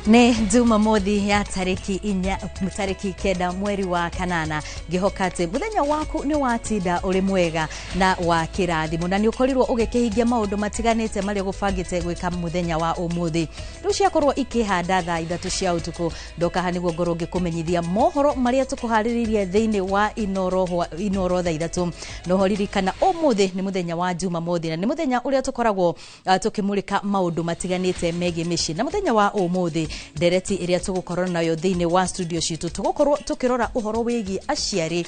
Nĩ Jumamothi ya tarĩki 4 tarĩki 9 mweri wa kanana, ngĩhoka atĩ mũthenya waku nĩ watinda ũrĩ mwega na wa kĩrathimo, na nĩ ũkorirwo ũgĩkĩhingia maũndũ matiganĩte marĩa ũgũbangĩte gwĩka mũthenya wa ũmũthĩ. Rĩu ciakorwo ikĩhanda thaa 3 cia ũtukũ, ndoka haha nĩguo ngorwo ngĩkũmenyithia mohoro marĩa tũkũharĩrĩirie thĩinĩ wa Inoro thaa 3. Noho ririkana ũmũthĩ nĩ mũthenya wa Jumamothi, na nĩ mũthenya ũrĩa tũkoragwo tũkĩmũrĩka maũndũ matiganĩte megiĩ mĩciĩ. Na mũthenya wa ũmũthĩ ndereti ĩrĩa tũgũkorwo nayo thĩinĩ wa studio citũ, tũgũkorwo tũkĩrora ũhoro wĩgiĩ aciari,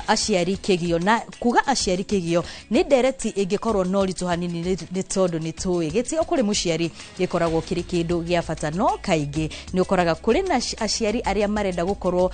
aciari kĩgio. Na kuga aciari kĩgio nĩ ndereti ĩngĩkorwo na ũritũ hanini, nĩ tondũ nĩ tũĩ gĩtĩo kũrĩ mũciari gĩkoragwo kĩrĩ kĩndũ gĩa bata, no kaingĩ nĩ ũkoraga kũrĩ na aciari arĩa marenda gũkorwo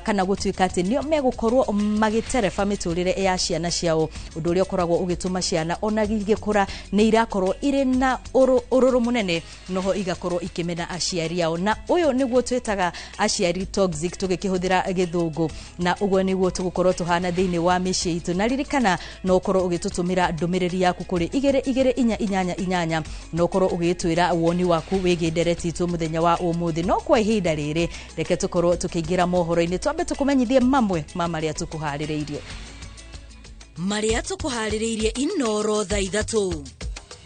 kana gũtuĩka atĩ nĩo megũkorwo magĩtereba mĩtũrĩre ya ciana ciao, ũndũ ũrĩa ũkoragwo ũgĩtũma ciana ona igĩkũra nĩ irakorwo irĩ na ũrũrũ mũnene, noho igakorwo ikĩmena aciari ao. Na ũyũ nĩguo twĩtaga aciari toxic tũgĩkĩhũthĩra gĩthũngũ, na ũguo nĩguo tũgũkorwo tũhana thĩinĩ wa mĩciĩ itũ. Na ririkana no ũkorwo ũgĩtũtũmĩra ndũmĩrĩri yaku kũrĩ 2 2 4 8 8, na ũkorwo ũgĩtwĩra woni waku wĩgiĩ ndereti itũ mũthenya wa ũmũthĩ. No kwa ihinda rĩrĩ reke tũkorwo tũkĩingĩra mohoro-inĩ, twambe tũkũmenyithie mamwe ma marĩa tũkũharĩrĩirie. Marĩa tũkũharĩrĩirie Inoro thaa 3.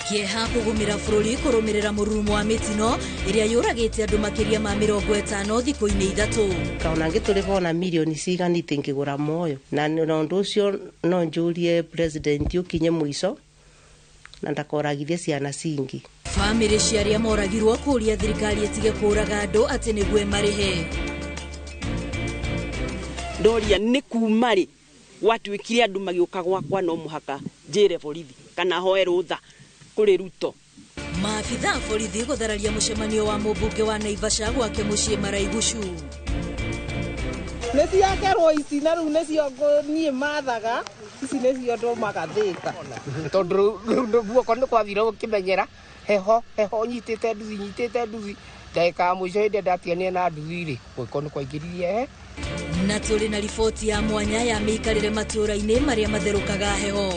Kĩeha kũgũmĩra bũrũri kũrũmĩrĩra mũrurumo wa mĩtino ĩrĩa yũragĩte andũ makĩria ma 50 thikũ-inĩ 3. Kaona ngĩtũrĩha ona mirioni cigana itingĩgũra moyo, na ũndũ ũcio no njũrie president ũkinye mũico na ndakoragithie ciana cingi. Bamĩrĩ cia arĩa moragirwo kũũria thirikari ĩtige kũũraga andũ atĩ nĩguo marĩhe. Ndoria nĩ kuma rĩ gwatuĩkire andũ magĩũka gwakwa no mũhaka njĩre borithi kana hoe rũtha kũrĩ Ruto. Maabitha borithi gũthararia mũcemanio wa mũmbunge wa Naivasha gwake mũciĩ Maraigucu. Nĩ ciakerwo ici na rĩu nĩcio niĩ mathaga, ici nĩcio ndũmaga Thĩka. Tondũ rĩu guoko nĩ kwathire gũkĩmenyera heho heho, nyitĩte nduthi nyitĩte nduthi, ndagĩka ya mũico hĩndĩ ĩrĩa ndatiganire na nduthi rĩ, guoko nĩ kwaingĩririe he. Na tũrĩ na riboti ya mwanya ya mĩikarĩre matũũra-inĩ marĩa matherũkaga heho.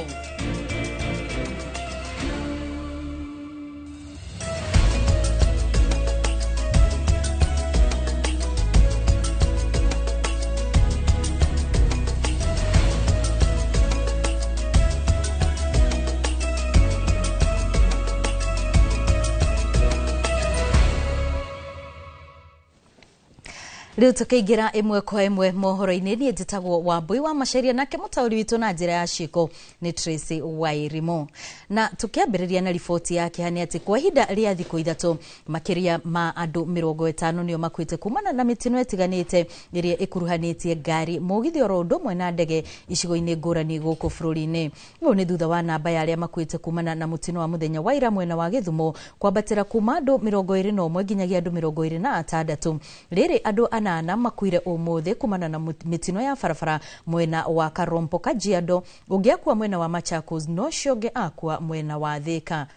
Rĩu tũkĩingĩra ĩmwe kwa ĩmwe mohoro-inĩ, niĩ njĩtagwo Wambui wa Macharia, nake mũtaũri witũ na njĩra ya ciĩko nĩ Tracy Wairimu. Na tũkĩambĩrĩria na riboti ya kĩeha nĩ atĩ kwa ihinda rĩa thikũ 3 makĩria ma andũ 50 nĩo makuĩte kumana na mĩtino ĩtiganĩte ĩrĩa ĩkuruhanĩtie ngari, mũgithi oro ũndũ ũmwe na ndege icigo-inĩ ngũrani gũkũ bũrũri-inĩ. Ũũ nĩ thutha wa namba ya arĩa makuĩte kumana na mũtino wa mũthenya wa ira mwena wa Gĩthumo kwambatĩra kuma andũ 21 nginyagia andũ 26. Rĩrĩ andũ 8 makuire ũmũthĩ kumana na mĩtino ya barabara mwena wa Karompo Kajiado, ũngĩ akua mwena wa Machakos, no ũcio ũngĩ akua mwena wa Thika.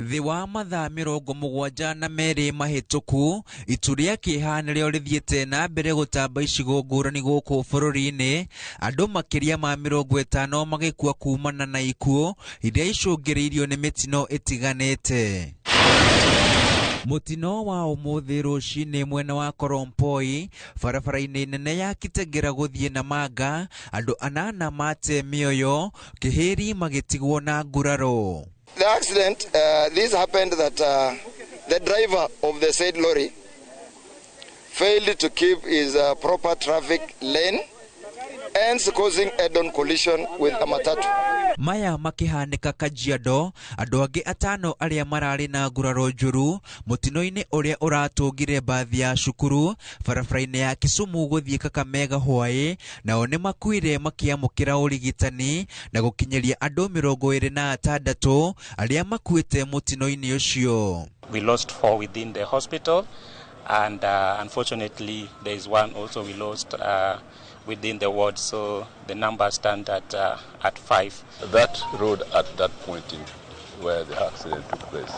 Thĩ wa mathaa 72 mahĩtũku, itu rĩa kĩeha nĩrĩo rĩthiĩte na mbere gũtamba icigo ngũrani gũkũ bũrũri-inĩ, andũ makĩria ma 50 magĩkua kumana na ikuũ iria icũngĩrĩirio nĩ mĩtino ĩtiganĩte. Mũtino wa ũmũthĩ rũcinĩ mwena wa Korompoi, barabara-inĩ nene ya Kitegera gũthiĩ Namanga, andũ 8 mate mĩoyo, kĩhĩri magĩtigwo na nguraro. The accident, this happened that the driver of the said lorry failed to keep his proper traffic lane, hence causing head-on collision with a matatu. Maya makĩhanĩka Kajiado, andũ angĩ 5 arĩa mararĩ na nguraro njũru mũtino-inĩ ũrĩa ũratũngire mbathi ya cukuru barabara-inĩ ya Kisumu gũthiĩ Kakamega hwaĩ, nao nĩ makuire makĩamũkĩra ũrigitani na gũkinyĩria andũ 26 arĩa makuĩte mũtino-inĩ ũcio. We lost 4 within the hospital, and unfortunately there is one also we lost within the ward, so the number stand at 5. That road at that point in where the accident took place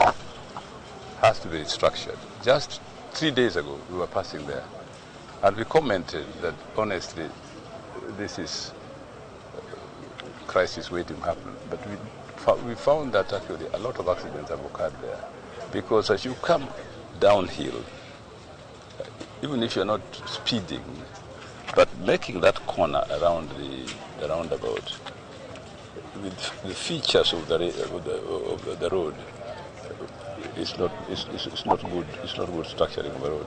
has to be restructured. Just 3 days ago we were passing there and we commented that honestly this is a crisis waiting to happen, but we found that actually a lot of accidents have occurred there. Because as you come downhill, even if you're not speeding, but making that corner around the roundabout, with the features of the road, it's not good. It's not good structuring of the road.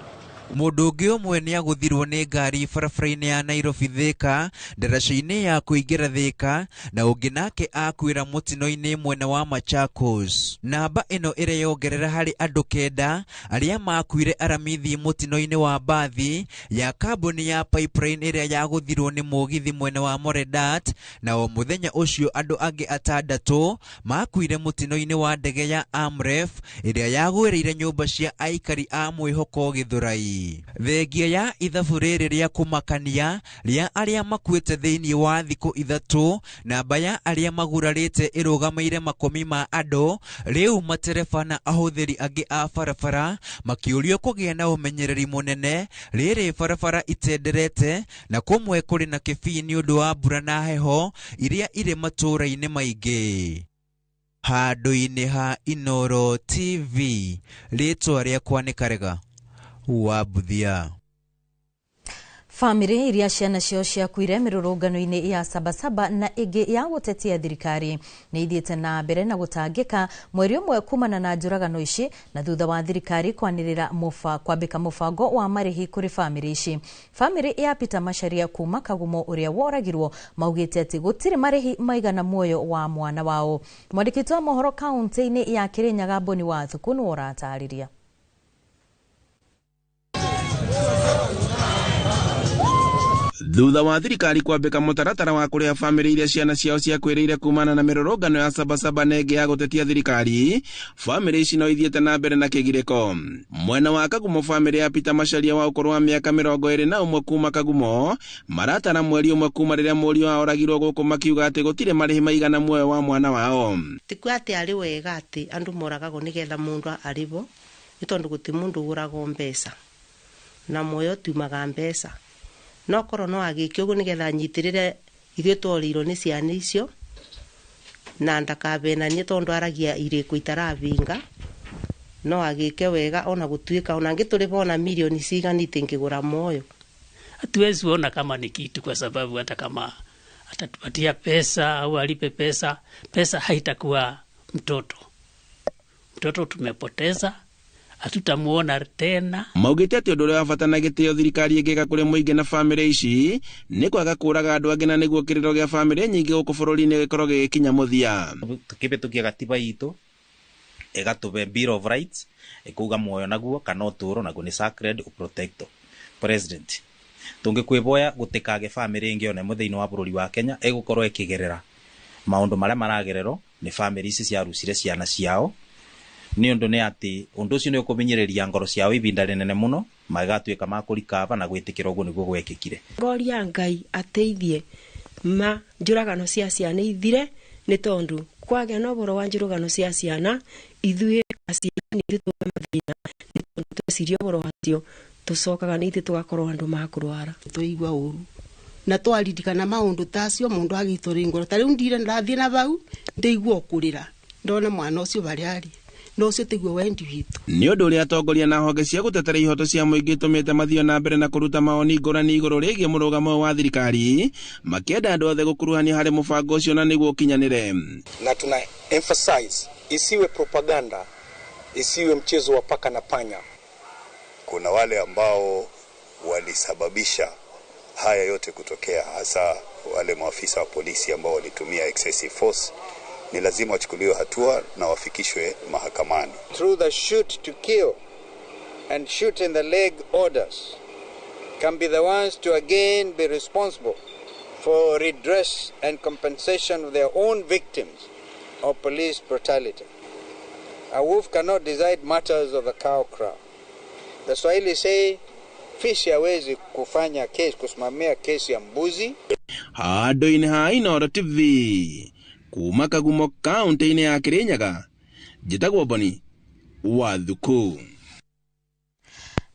Mũndũ ũngĩ ũmwe nĩagũthirwo nĩ ngari barabara-inĩ ya Nairobi Thika, ndaraca-inĩ ya kũingĩra Thika, na ũngĩ nake akuĩra mũtino-inĩ mwena wa Machakos. Namba ĩno ĩreyongerera harĩ andũ 9 arĩa makuire Aramithi mũtino-inĩ wa mbathi ya kambuni ya Pipeline ĩrĩa yagũthirwo nĩ mũgithi mwena wa Moredat, na o mũthenya ũcio andũ angĩ 6 makuire mũtino-inĩ wa ndege ya Amref ĩrĩa yagũĩrĩire nyũmba cia aikari a mwĩhoko Gĩthũrai. Thengia ya ithabu rĩrĩ rĩa kũmakania rĩa arĩa makuĩte thĩinĩ wa thikũ 3, namba ya arĩa magurarĩte ĩrũgamĩire makũmi ma andũ. Rĩu matereba na ahũthĩri angĩ a barabara makĩũrio kũgĩa na ũmenyereri mũnene rĩrĩ barabara itenderete na kũmwe kũrĩ na kĩbii nĩ ũndũ wa mbura na heho iria irĩ matũũra-inĩ maingĩ. Handũ-inĩ ha Inooro TV, rĩtwa rĩakwa nĩ Karega wa Buthia. Famĩlĩ iria ciana ciao ciakuire mĩrũrũngano-inĩ ya Sabasaba na ĩngĩ ya gũtetia thirikari nĩ ithiĩte na mbere na gũtangĩka mweri ũmwe kumana na njũragano ici, na thutha wa thirikari kwanĩrĩra kwambĩka mũbango wa marĩhi kũrĩ famĩlĩ ici. Famĩlĩ ya Peter Macharia kuma Kagumo ũrĩa woragirwo maugĩte atĩ gũtirĩ marĩhi maigana muoyo wa mwana wao. Mwandĩki wa mohoro kaunti-inĩ ya Kirinyaga Boni wa Thuku nĩwe ũratarĩria. Thutha wa thirikari kwambĩka mũtaratara wa kũrĩha famĩlĩ iria ciana ciao ciakuĩrĩire kumana na mĩrũrũngano ya Sabasaba na ĩngĩ ya gũtetia thirikari, famĩlĩ ici no ithiĩte na mbere na kĩgirĩko. Mwena wa Kagumo, famĩlĩ ya Peter Macharia wa ũkũrũ wa mĩaka 21 kuma Kagumo maratara mweri ũmwe kuma rĩrĩa mũriũ wao oragirwo gũkũ, makiuga atĩ gũtirĩ marĩhi maigana muoyo wa mwana wao. Tikua atĩ arĩ wega atĩ andũ moragagwo nĩgetha mũndũ arĩhwo, nĩ tondũ gũtirĩ mũndũ ũgũragwo mbeca na muoyo tumaga mbeca. No korwo no agĩke ũguo nĩgetha anyitĩrĩre ithuĩ tworĩirwo nĩ ciana icio na ndakabenanie tondũ aragia irĩko itarabinga, no agĩke wega ona gũtuĩka ona angĩtũrĩha ona milioni cigana itingĩgũra moyo. Hatuwezi ona kama ni kitu, kwa sababu hata kama atatupatia pesa au alipe pesa, pesa haitakuwa mtoto. Mtoto tumepoteza, hatutamuona tena. Maugĩte atĩ ũndũ ũrĩa wa bata na gĩtĩo thirikari ĩngĩka kũrĩ mũingĩ na famĩlĩ ici nĩ kwaga kũũraga andũ angĩ, na nĩguo kĩrĩro gĩa famĩlĩ nyingĩ gũkũ bũrũri-inĩ gĩkorwo gĩgĩkinya mũthia. Tukĩhĩtũkia gatiba itũ ĩgatũhe Bill of Rights ĩkuga muoyo naguo kana ũtũũro naguo nĩ sacred protector president. Tũngĩkwĩboya gũtikage famĩlĩ ĩngĩ ona ĩmwe thĩinĩ wa bũrũri wa Kenya ĩgũkorwo ĩkĩgerera maũndũ marĩa maragererwo nĩ famĩlĩ ici ciarucire ciana ciao, nĩ ũndũ nĩ atĩ ũndũ ũcio nĩ ũkũmenyerĩria ngoro ciao ibinda rĩnene mũno magatuĩka ma kũrikaba na gwĩtĩkĩra ũguo nĩguo gwekĩkire. Ngoria Ngai ateithie ma njũragano cia ciana ithire, nĩ tondũ kwagĩa na ũhoro wa njũragano cia ciana ithuĩ aciari nĩ ithuĩ twĩ mathĩna, nĩ tondũ tweciria ũhoro wacio tũcokaga nĩ ithuĩ tũgakorwo andũ ma kũrwara. Tũigua ũru na twaririkana maũndũ ta acio mũndũ agĩtũrĩ ngoro. Ta rĩu ndire ndathiĩ na bau ndĩigua kũrĩra ndona mwana ũcio barĩa arĩ no ũcio tiguo wendi witũ. Nĩ ũndũ ũrĩa atongoria na honge cia gũtetera ihoto cia mũingĩ itũmĩte mathiĩ na mbere na kũruta mawoni ngũrani igũrũ rĩgiĩ mũrũgamo wa thirikari, makĩenda andũ othe gũkuruhanio harĩ mũbango ũcio na nĩguo ũkinyanĩre. Na tuna emphasize isiwe propaganda, isiwe mchezo wa paka na panya. Kuna wale ambao walisababisha haya yote kutokea, hasa wale maafisa wa polisi ambao walitumia excessive force. Ni lazima wachukuliwe hatua na wafikishwe mahakamani. Through the shoot to kill and shoot in the leg orders can be the ones to again be responsible for redress and compensation of their own victims of police brutality. A wolf cannot decide matters of the cow crow. The Swahili say, fish hawezi kufanya case, kusimamia kesi ya mbuzi. Handũ-inĩ ha Inooro TV kuma Kagumo kaunti-inĩ ya Kirinyaga, njĩtagwo Boni wa Thuku.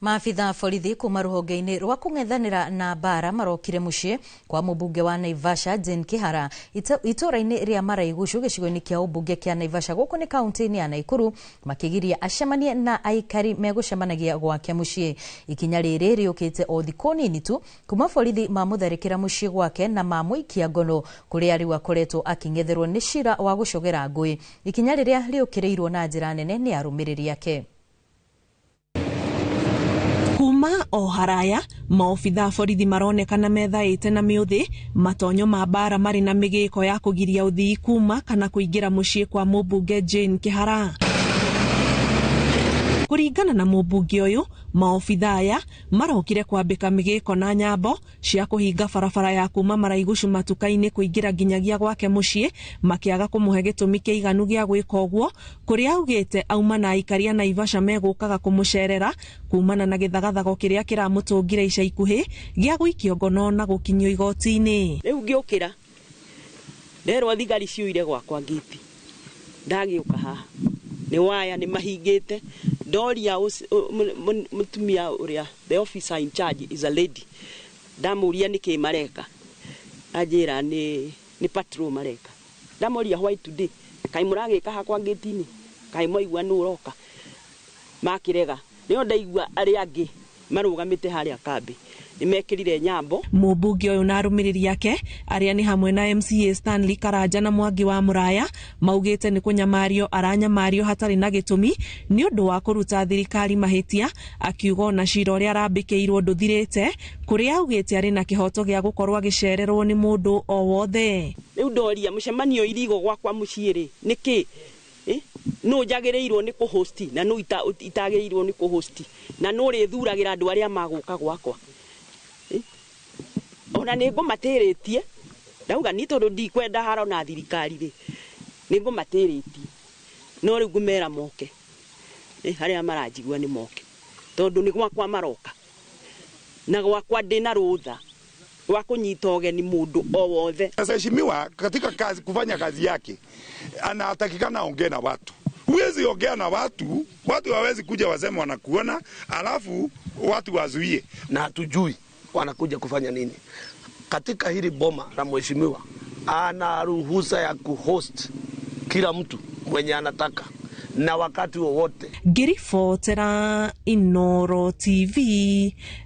Maabitha a borithi kuma ruhonge-inĩ rwa kũng'ethanĩra na mbara marokire mũciĩ kwa mũmbunge wa Naivasha Jane Kihara itũũra-inĩ rĩa Maraigucu gĩcigo-inĩ kĩa ũmbunge kĩa Naivasha gũkũ nĩ kaunti-inĩ ya Nakuru makĩgiria acemanie na aikari megũcemanagia gwake mũciĩ. Ikinya rĩrĩ rĩũkĩte o thikũ nini tu kuma borithi mamũtharĩkĩra mũciĩ gwake na mamũikia ngono kũrĩa rĩu akoretwo akĩng'etherwo nĩ cira wa gũcogera ngũĩ. Ikinya rĩrĩa rĩũkĩrĩirwo na njĩra nene nĩ arũmĩrĩri ake. Kuma o haraya maobitha borithi maronekana methaĩte na mĩũthĩ matonyo ma mbara marĩ na mĩgĩko ya kũgiria ũthii kuma kana kũingĩra mũciĩ kwa mũmbunge Jane Kihara. Kũringana na mũmbunge ũyũ, maobitha aya marokire kwambĩka mĩgĩko na nyambo cia kũhinga barabara ya kuma Maraigucu matuka-inĩ kũingĩra nginyagia gwake mũciĩ makĩaga kũmũhe gĩtũmi kĩiganu gĩa gwĩka ũguo kũrĩa augĩte auma na aikari a Naivasha megũkaga kũmũcerera kumana na gĩthagathago kĩrĩa kĩramũtũngire ica ikuhĩ gĩa gũikio ngono na gũkinyio igoti-inĩ. Rĩu ngĩũkĩra nderwo thigari ciũire gwakwa ngĩti ndagĩũka haha nĩ waya nĩ mahingĩte. Ndoria mutumia uria, the officer in charge is a lady, ndamuria niki mareka, anjira ni patrol mareka. Ndamuria why today, kai muragika hakwa ngitini, kai mwaigua nu uroka, makirega nio ndaigua aria angi marugamite haria kambi nimekirire nyambo. Mũmbunge ũyũ na arũmĩrĩri ake arĩa nĩ hamwe na MCA Stanley Karanja na Mwangi wa Mũraya maugĩte nĩ kũnyamario aranyamario hatarĩ na gĩtũmi nĩ ũndũ wa kũruta thirikari mahĩtia, akiuga ona cira ũrĩa arambĩkĩirwo ndũthirĩte kũrĩa augĩte arĩ na kĩhoto gĩa gũkorwo agĩcererwo nĩ mũndũ o wothe. Rĩu ndoria mũcemanio irigo gwakwa mũciĩ rĩ nĩkĩ no njagĩrĩirwo nĩ kũhosti na no itagĩrĩirwo nĩ kũhosti na no rĩthuragĩra andũ arĩa magũka gwakwa ona nĩ ngũmatĩrĩtie ndauga ni tondũ ndikwenda haro na thirikari rĩ nĩ ngũmatĩrĩtie no rĩu ngũmera moke harĩa maranjigua nĩ moke tondũ nĩ gwakwa maroka na gwakwa ndĩna rũtha rwa kũnyita ũgeni mũndũ o wothe. Mheshimiwa katika kazi, kufanya kazi yake anatakikana aongee na watu. Huwezi ongea na watu, watu hawezi kuja waseme wanakuona, alafu watu wazuie. Na hatujui wanakuja kufanya nini. Katika hili boma la mheshimiwa ana ruhusa ya kuhost kila mtu mwenye anataka na wakati wowote. Ngĩribotera Inoro TV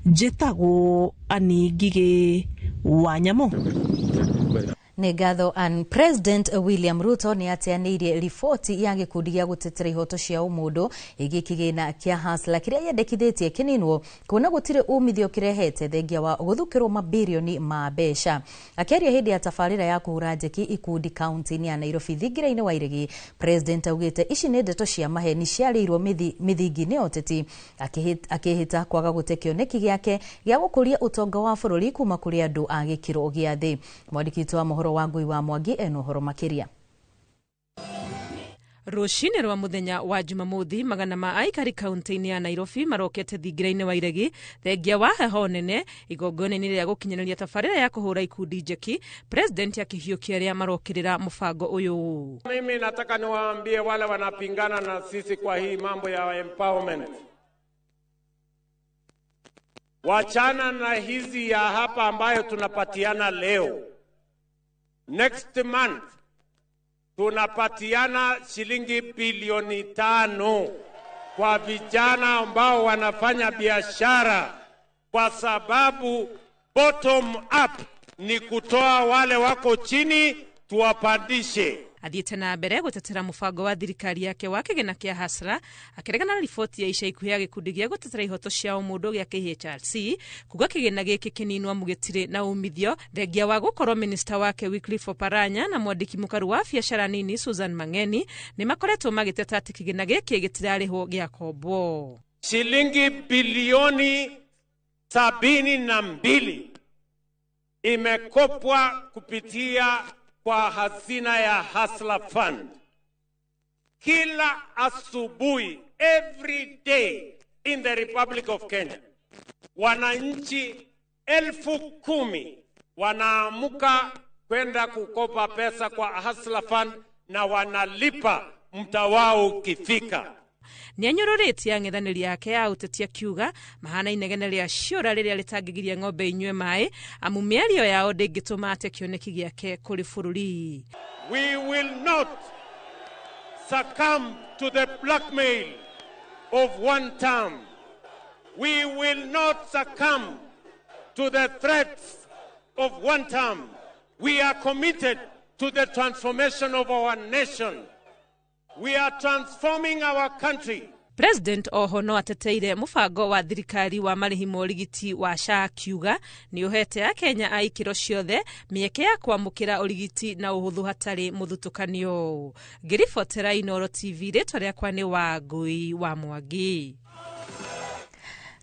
njĩtagwo Annie Ngigĩ wa Nyamũ. Nĩ ngatho. An President William Ruto nĩ ateanĩirie riboti ya gĩkundi gĩa gũtetera ihoto cia ũmũndũ ĩgiĩ kĩgĩna kĩa Hustler kĩrĩa yendekithĩtie kĩninwo kuona gũtirĩ umithio kĩrehete thengia wa gũthukĩrwo mabirioni ma mbeca. Akĩaria hĩndĩ ya tabarĩra ya kũhũra njeki ikundi kaunti-inĩ ya Nairobi thingira-inĩ wa Iregi, President augĩte ici nĩ ndeto cia maheni ciarĩirwo mĩthingi-inĩ ya ũteti, akĩhĩta kwaga gũte kĩoneki gĩake gĩa gũkũria ũtonga wa bũrũri kuma kũrĩ andũ a gĩkĩro gĩa thĩ. Mwandĩki witũ wa mohoro Wangui wa Mwangi eno horo makiria. Rũcinĩ rwa mũthenya wa Jumamothi magana ma aikari kaunti-inĩ ya Nairobi marokete thingira-inĩ wa Iregi thengia wa heho nene igongona-inĩ rĩa gũkinyanĩria tabarĩra ya kũhũra ikundi njeki, President akĩhiũkia arĩa marokĩrĩra mũbango ũyũ. Mimi nataka niwaambie wale wanapingana na sisi kwa hii mambo ya empowerment, wachana na hizi ya hapa ambayo tunapatiana leo. Next month tunapatiana shilingi bilioni 5 kwa vijana ambao wanafanya biashara, kwa sababu bottom up ni kutoa wale wako chini tuwapandishe. Athiĩte na mbere gũtetera mũbango wa thirikari yake wa kĩgĩna kĩa Hustler, akĩregana na riboti ya ica ikuhĩ ya gĩkundi gĩa gũtetera ihoto cia ũmũndũ gĩa KHRC kuga kĩgĩna gĩkĩ kĩninwo amu gĩtirĩ na umithio, thengia wa gũkorwo minista wake Wycliffe Oparanya na mwandĩki mũkaru wa biacara nini Susan Mang'eni nĩ makoretwo magĩteta atĩ kĩgĩna gĩkĩ gĩtirarĩhwo gĩakombwo. Shilingi bilioni 72 imekopwa kupitia kwa hazina ya Hustler Fund. Kila asubuhi, every day in the Republic of Kenya, wananchi 10,000 wanaamuka kwenda kukopa pesa kwa Hustler Fund na wanalipa mtawao ukifika. Nĩanyũrũrĩtie ang'ethanĩri ake a ũteti akiuga mahana inegene rĩa ciũra rĩrĩa rĩtangĩgiria ng'ombe inyue maĩ, amu mĩario yao ndĩngĩtũma ate kĩoneki gĩake kũrĩ bũrũri. We will not succumb to the blackmail of one term. We will not succumb to the threats of one term. We are committed to the transformation of our nation. We are transforming our country. President oho no ateteire mũbango wa thirikari wa marĩhi ma ũrigiti wa SHA, akiuga nĩ ũhete akenya a ikĩro ciothe mĩeke ya kwamũkĩra ũrigiti na ũhũthũ hatarĩ mũthutũkanio. Ngĩribotera Inooro TV, rĩtwa rĩakwa nĩ Wangũi wa Mwangi.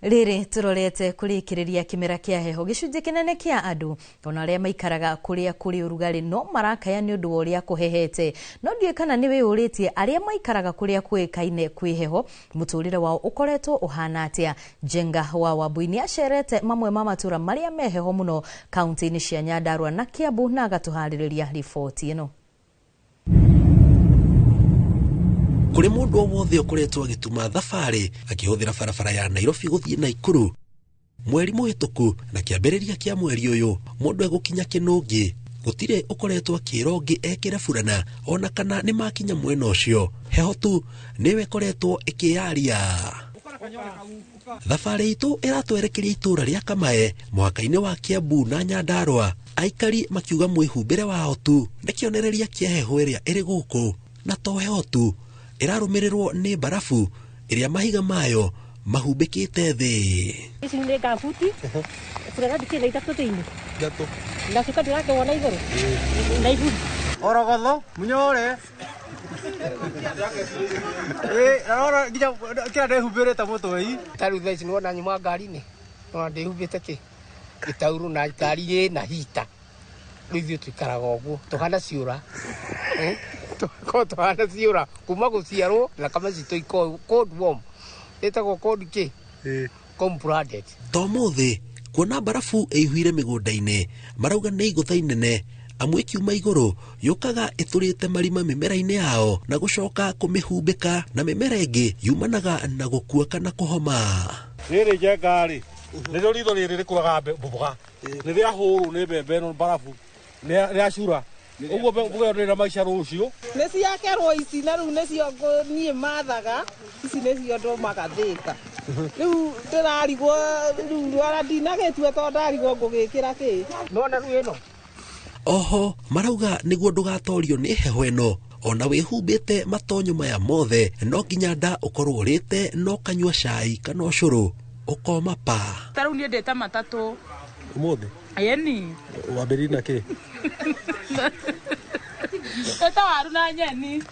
Rĩrĩ tũrorete kũrĩkĩrĩria kĩmera kĩa heho, gĩcunjĩ kĩnene kĩa andũ ona arĩa maikaraga kũrĩa kũrĩ ũrugarĩ no marakaya nĩ ũndũ wa ũrĩa kũhehete. No ndiũĩ kana nĩ wĩyũrĩtie arĩa maikaraga kũrĩa kũĩkaine kwĩ heho mũtũrĩre wao ũkoretwo ũhana atĩa. Njenga wa Wambui nĩ acerete mamwe ma matũra marĩa me heho mũno kaunti-inĩ cia Nyandarua na Kiambu na agatũharĩrĩria riboti ĩno. Kũrĩ mũndũ o wothe ũkoretwo agĩtuma thabarĩ akĩhũthĩra barabara ya Nairobi gũthiĩ Naikuru mweri mũhĩtũku na kĩambĩrĩria kĩa mweri ũyũ, mũndũ egũkinya Kĩnũngĩ gũtirĩ ũkoretwo akĩra ũngĩ ekĩre burana ona kana nĩ makinya mwena ũcio. Heho tu nĩyo ĩkoretwo ĩkĩyaria. Thabarĩ itũ ĩratwerekeria itũra rĩa Kamae mũhaka-inĩ wa Kiambu na Nyandarua, aikari makiuga mwĩhumbĩre wao tu nĩ kĩonereria kĩa heho ĩrĩa ĩrĩ gũkũ, na to heho tu ĩrarũmĩrĩrwo nĩ mbarabu ĩrĩa mahiga mayo mahumbĩkĩte thĩ. Ici nĩ ngambuti burana ndikĩrĩ na ithatũ thĩinĩ na cuka ndĩrakĩwona igũrũ na iburi orogotho munyore narora nginya kĩrĩa ndĩhumbĩrĩte mũtwe. Ta rĩu thaa ici nĩwona nyuma ngari-inĩ, nĩwona ndĩhumbĩte kĩ gĩtaurũ na ngari ĩna hita. Rĩu ithuĩ tũikaraga ũguo tũhana ciũra, tũgakorwo tũhana ciũra kuma gũciarwo thakame citũ ikoragwo cold warm, ĩtagwo cold kĩ cold blooded. To mũthĩ kuona mbarabu ĩihũire mĩgũnda-inĩ marauga nĩ igũtha inene, amu ĩkiuma igũrũ yũkaga ĩtũrĩte marima mĩmera-inĩ yao na gũcoka kũmĩhumbĩka, na mĩmera ĩngĩ yumanaga na gũkua kana kũhoma. Rĩrĩ njenga rĩ nĩrĩo ritho rĩrĩ rĩkũraga mboga, nĩ rĩahũrwo nĩ mbembe ĩno mbarabu rĩacura ũguo mboga ĩyo ndĩrĩ na maica rũciũ. Nĩ ciakerwo ici na rĩu nĩcio niĩ mathaga ici, nĩcio ndũmaga Thĩka. Rĩu ndĩrarigwo rĩu ona ndinagĩtua tondũ ndarigwo ngũgĩkĩra kĩ. Nĩwona rĩu ĩno. Oho marauga nĩguo ndũgatorio nĩ heho ĩno ona wĩhumbĩte matonyo maya mothe no nginya nda ũkorwo ũrĩte no kanyua cai kana ũcũrũ ũkoma pa. Ta rĩu niĩ ndĩte matatũ ũmũthĩ. Ĩni. Wambĩrĩirie na kĩ? Ndĩte waru na nyeni.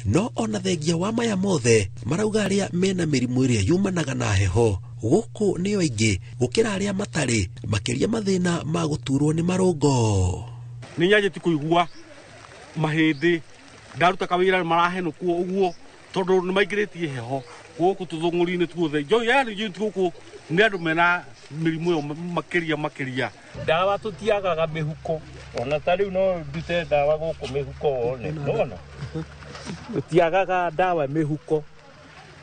No ona thengia wa maya mothe marauga arĩa mena mĩrimũ ĩrĩa yumanaga na heho gũkũ nĩo aingĩ gũkĩra arĩa matarĩ, makĩria mathĩna ma gũturwo nĩ marũngo. Nĩ nyanjĩtie kũigua mahĩndĩ ndaruta kawĩra marahenũkwo ũguo tondũ nĩ maingĩrĩtie heho gũkũ tũthũng'ũri-inĩ tuothe. Njohi yani njohi gũkũ nĩ andũ mena mĩrimũ ĩyo makĩria makĩria. Ndawa tũtiagaga mĩhuko, ona ta rĩu no ndute ndawa gũkũ mĩhuko wone, nĩwona? Tũtiagaga ndawa mĩhuko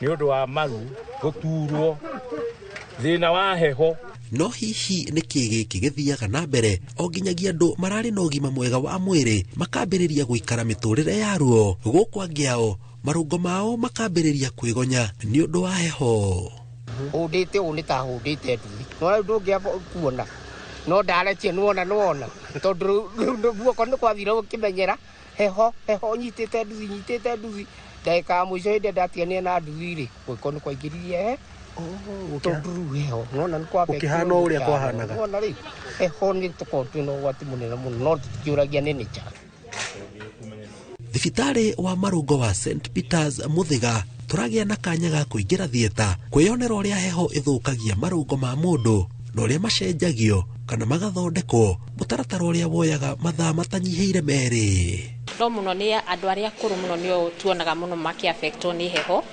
nĩ ũndũ wa maru gũturwo, thĩna wa heho. No hihi nĩ kĩĩ gĩkĩ gĩthiaga na mbere o nginyagia andũ mararĩ na ũgima mwega wa mwĩrĩ makambĩrĩria gũikara mĩtũrĩre ya ruo, gũkũ angĩ ao marũngo mao makambĩrĩria kwĩgonya nĩ ũndũ wa heho. Hũndĩte ũũ nĩ ta hũndĩte nduthi, no rĩu ndũngĩamba kuona no ndaretie nĩwona nĩwona tondũ rĩu guoko nĩ kwathire gũkĩmenyera heho heho nyitĩte nduthi nyitĩte nduthi ndagĩka ya mũico hĩndĩ ĩrĩa ndatiganire na nduthi rĩ guoko nĩ kwaingĩririe he tondũ rĩu heho nĩwona nĩ kwambia Gũkĩhana o ũrĩa kwahanaga. Nĩwona rĩu heho nĩ tũkorwo twĩna ũgwati mũnene mũno no tũtikĩũragia nĩ nĩkya. Thibitarĩ wa marũngo wa St Peters Mũthĩga tũragĩa na kanya ga kũingĩra thieta kwĩyonera ũrĩa heho ĩthũkagia marũngo ma mũndũ na ũrĩa macenjagio kana magathondekwo, mũtaratara ũrĩa woyaga mathaa matanyihĩire 2. No mũno nĩ andũ arĩa akũrũ mũno nĩo tuonaga mũno makĩaffectwo nĩ heho.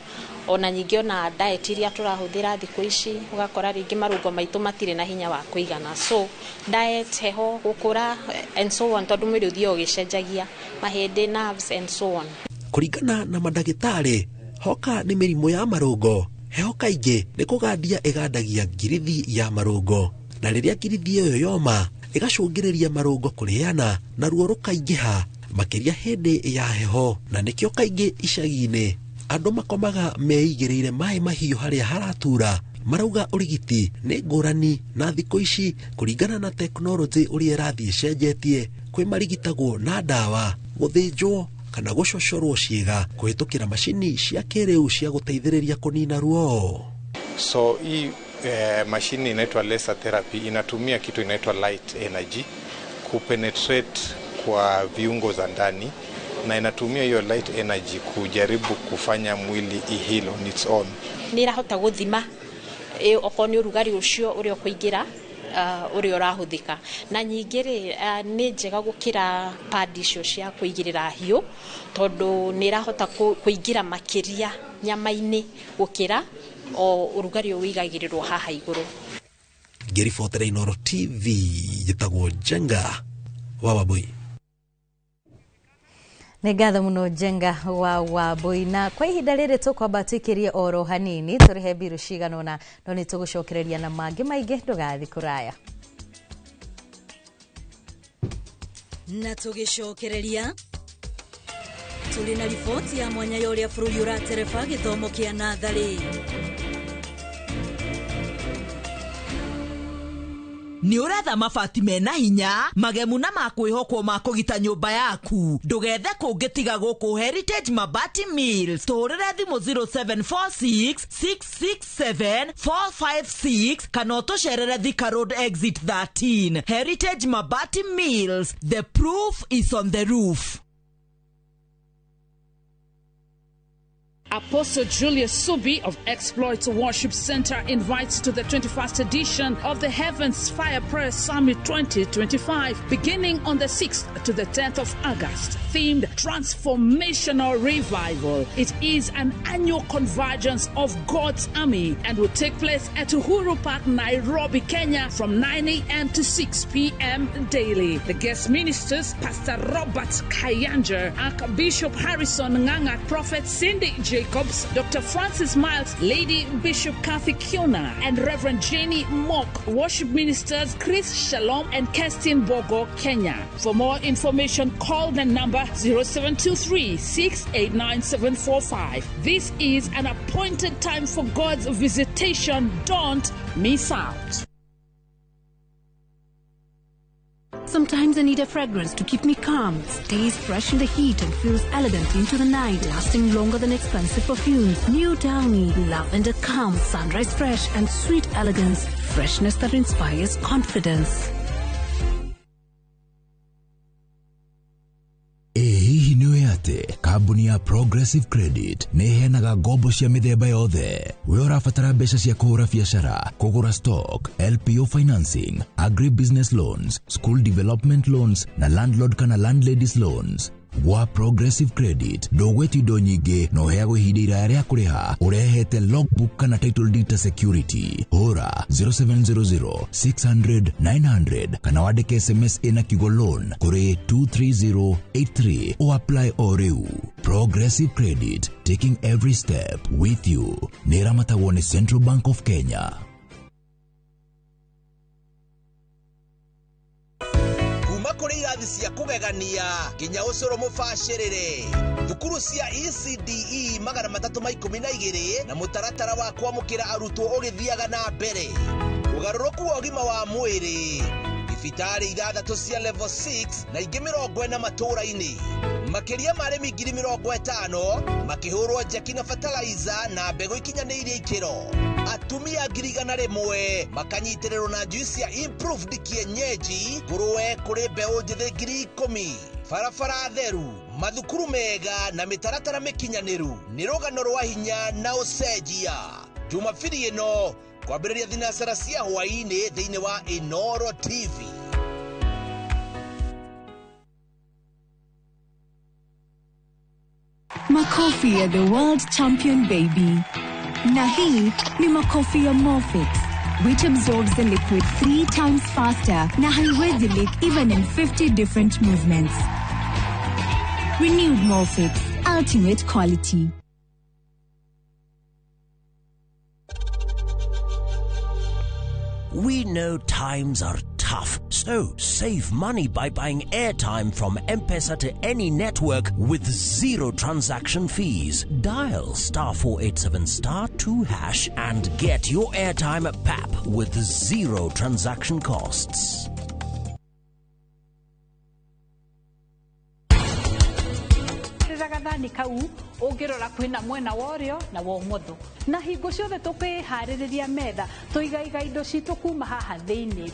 Ona ningĩ ona diet iria tũrahũthĩra thikũ ici ũgakora rĩngĩ marũngo maitũ matirĩ na hinya wa kũigana, so diet, heho, gũkũra and so on, tondũ mwĩrĩ ũthiaga ũgĩcenjagia mahĩndĩ, nerves and so on. Kũringana na mandagĩtarĩ Hoka nĩ mĩrimũ ya marũngo. Heho kaingĩ nĩ kũgandia ĩgandagia ngirithi ya marũngo, na rĩrĩa ngirithi ĩyo yoma ĩgacũngĩrĩria marũngo kũrĩana na ruo rũkaingĩha makĩria hĩndĩ ya heho. Na nĩkĩo kaingĩ icagi-inĩ andũ makomaga meigĩrĩire maĩ mahiũ harĩa haratura. Marauga ũrigiti nĩ ngũrani na thikũ ici kũringana na tekinoronjĩ ũrĩa ĩrathiĩ ĩcenjetie, kwĩ marigitagwo na ndawa, gũthĩnjwo kana gũcocorwo ciĩga kũhĩtũkĩra macini cia kĩrĩu cia gũteithĩrĩria kũnina ruo. So hii mashini inaitwa laser therapy inatumia kitu inaitwa light energy kupenetrate kwa viungo za ndani, na inatumia hiyo light energy kujaribu kufanya mwili iheal on its own. Nĩ ĩrahota gũthima okorwo nĩ ũrugarĩ ũcio ũrĩa ũkũingĩra ũrĩa ũrahũthĩka, na ningĩ rĩ nĩ njega gũkĩra pad icio cia kũigĩrĩra hiũ, tondũ nĩ ĩrahota kũingĩra makĩria nyama-inĩ gũkĩra o ũrugarĩ ũyũ wĩigagĩrĩrwo haha igũrũ. Ngĩribotera Inooro TV, njĩtagwo Njenga wa Wambui. Nĩ ngatho mũno Njenga wa Wambui. Na kwa ihinda rĩrĩ tũkwamba tũikĩrie oro hanini tũrĩhe mbiru cigana ũna, no nĩ tũgũcokereria na mangĩ maingĩ, ndũgathiĩ kũraya. Na tũgĩcokereria tũrĩ na riboti ya mwanya ya ũrĩa bũrũri ũratereba gĩthomo kĩa natharĩ. Nĩ ũretha mabati mena hinya magemu na makwĩhokwo ma kũgita nyũmba yaku, ndũgethe kũngĩ tiga gũkũ Heritage Mabati Mills. Tũhũrĩre thimũ 0746 667 456 kana ũtũcerere Thika Road exit 13. Heritage Mabati Mills, the proof is on the roof. Apostle Julius Subi of Exploits Worship Center invites to the 21st edition of the Heavens Fire Prayer Summit 2025, beginning on the 6th to the 10th of August, themed Transformational Revival. It is an annual convergence of God's army and will take place at Uhuru Park, Nairobi, Kenya, from 9 a.m. to 6 p.m. daily. The guest ministers, Pastor Robert Kayanja, Archbishop Harrison Nganga, Prophet Cindy Jacobs, Dr. Francis Miles, Lady Bishop Kathy Kiona, and Reverend Jenny Mock. Worship ministers Chris Shalom and Kerstin Bogo, Kenya. For more information, call the number 0723 689 745. This is an appointed time for God's visitation. Don't miss out. Sometimes I need a fragrance to keep me calm, stays fresh in the heat and feels elegant into the night, lasting longer than expensive perfumes. New Downy, lavender calm, sunrise fresh and sweet elegance, freshness that inspires confidence. Hihi nĩ ũĩ atĩ kambuni ya Progressive Credit nĩ ĩheanaga ngombo cia mĩthemba yothe? We ũrabatara mbeca cia kũhũra biacara, kũgũra stock, LPO financing, agribusiness loans, school development loans na landlord kana landladies loans. Gwa Progressive Credit ndũgwĩtio indo nyingĩ na ũheagwo ihinda iraya rĩa kũrĩha ũrehete logbook kana title deed ta security. Hũra 0700 600 900 kana wandĩke SMS ĩna kiugo loan kũrĩ 23083 o apply o rĩu. Progressive Credit, taking every step with you. Nĩ ĩramatagwo nĩ Central Bank of Kenya. Kũrĩ irathi cia kũgegania nginya ũcũrũ mũbacĩrĩre, thukuru cia ECDE 312 na mũtaratara wa kwamũkĩra arutwo ũgĩthiaga na mbere, ũgarũrũku wa ũgima wa mwĩrĩ, thibitarĩ 6 cia level 6 na ingĩ 40 matũũra-inĩ, makĩria ma arĩmi 50,000 makĩhũrwo njeki na fertilizer na mbegũ ikinyanĩirie ikĩro, atumia 100,000 makanyitĩrĩrwo na juice ya improved kienyeji, ngũrũwe kũrĩ mbeũ njĩthĩ 10,000, barabara theru, mathukuru mega na mĩtaratara mĩkinyanĩru. Nĩ rũgano rwa hinya na ũcenjia. Jumapili ĩno kwambĩrĩria thinacara cia hwaĩ-inĩ thĩinĩ wa Inooro TV. Makofi ya the world champion baby. Na hii ni makofi ya Morfix, which absorbs the liquid 3 times faster na haiwezi leak even in 50 different movements. Renewed Morfix, ultimate quality. We know times are tough, so save money by buying airtime from M-Pesa to any network with zero transaction fees. Dial star 487 star 2 hash and get your airtime at PAP with zero transaction costs. Gathani kau ũngĩrora kwĩna mwena wa ũrĩo na wa ũmotho na hingo ciothe tũkĩharĩrĩria metha tũigaiga indo citũ kuma haha thĩinĩ.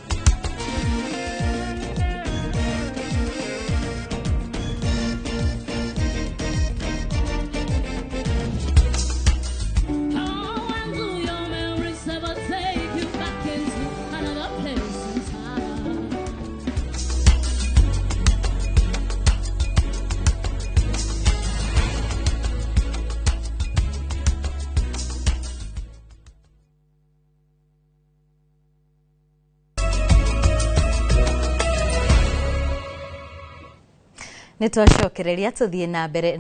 Nĩ twacokereria tũthiĩ na mbere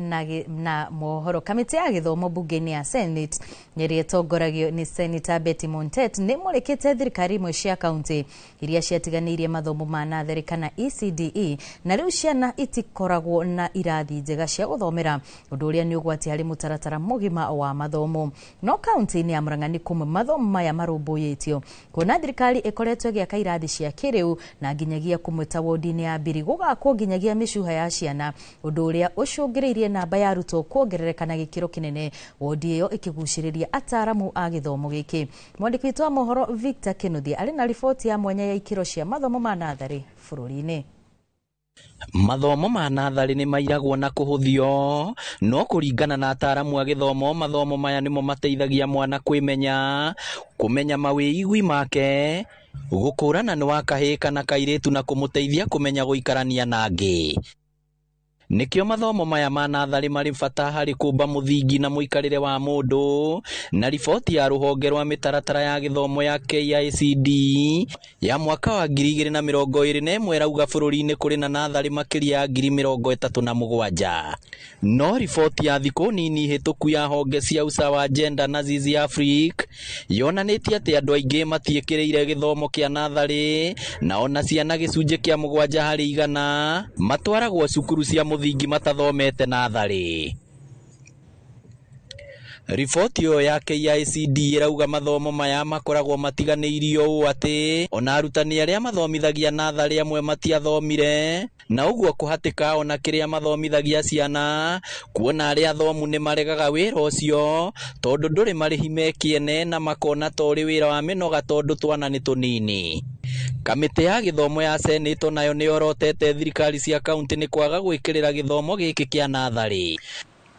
na mohoro. Kamĩtĩ ya gĩthomo mbunge-inĩ ya Senate ĩrĩa ĩtongoragio nĩ Senator Betty Montet nĩ mũrĩkĩte thirikari imwe cia kaunti iria ciatiganĩirie mathomo ma natharĩ kana ECDE na rĩu ciana itikoragwo na irathi njega cia gũthomera, ũndũ ũrĩa nĩ ũgwati harĩ mũtaratara mũgima wa mathomo. No kaunti-inĩ ya Murang'a nĩ kũmwe mathomo maya marũmbũyĩtio, kuona thirikari ĩkoretwo ĩgĩaka irathi cia kĩrĩu na nginyagia kũmwe ta wodi-inĩ ya Mbiri gũgakwo nginyagia mĩcuha ya ciana, ũndũ ũrĩa ũcũngĩrĩirie namba ya arutwo kuongerereka na gĩkĩro kĩnene, wodi ĩyo ĩkĩgucĩrĩria ataaramu a gĩthomo gĩkĩ. Mwandĩki witũ wa mohoro Victor Kinuthia arĩ na riboti ya mwanya ya ikĩro cia mathomo ma natharĩ bũrũri-inĩ. Mathomo ma natharĩ nĩ mairagwo na kũhũthio, no kũringana na ataaramu a gĩthomo, mathomo maya nĩmo mateithagia mwana kwĩmenya, kũmenya mawĩigwi make, gũkũrana nĩ wa kahĩĩ kana kairĩtu na kũmũteithia kũmenya gũikarania na angĩ. Nĩkĩo mathomo maya ma natharĩ marĩ bata harĩ kũmba mũthingi na mũikarĩre wa mũndũ. Na riboti ya rũhonge rwa mĩtaratara ya gĩthomo ya KICD ya mwaka wa 2021 ĩrauga bũrũri-inĩ kũrĩ na natharĩ makĩria ya 37,000. No riboti ya thikũ nini hĩtũku ya honge cia Usawa Gender na Zizi Africa yonanĩtie atĩ andũ aingĩ matiĩkĩrĩire gĩthomo kĩa natharĩ, na ona ciana gĩcunjĩ kĩa 7 harĩ 100 matwaragwo cukuru cia mũthingi matathomete natharĩ. Riboti ĩyo ya KICD ĩrauga mathomo maya makoragwo matiganĩirio ũũ atĩ ona arutani arĩa mathomithagia natharĩ amwe matiathomire, na ũguo kũhatĩka ona kĩrĩa mathomithagia ciana, kuona arĩa athomu nĩ maregaga wĩra ũcio tondũ ndũrĩ marĩhi me kĩene na makona ta ũrĩ wĩra wa mĩnoga tondũ twana nĩ tũnini. Kamĩtĩ ya gĩthomo ya Senate nayo nĩ yorotete thirikari cia kaunti nĩ kwaga gwĩkĩrĩra gĩthomo gĩkĩ kĩa natharĩ.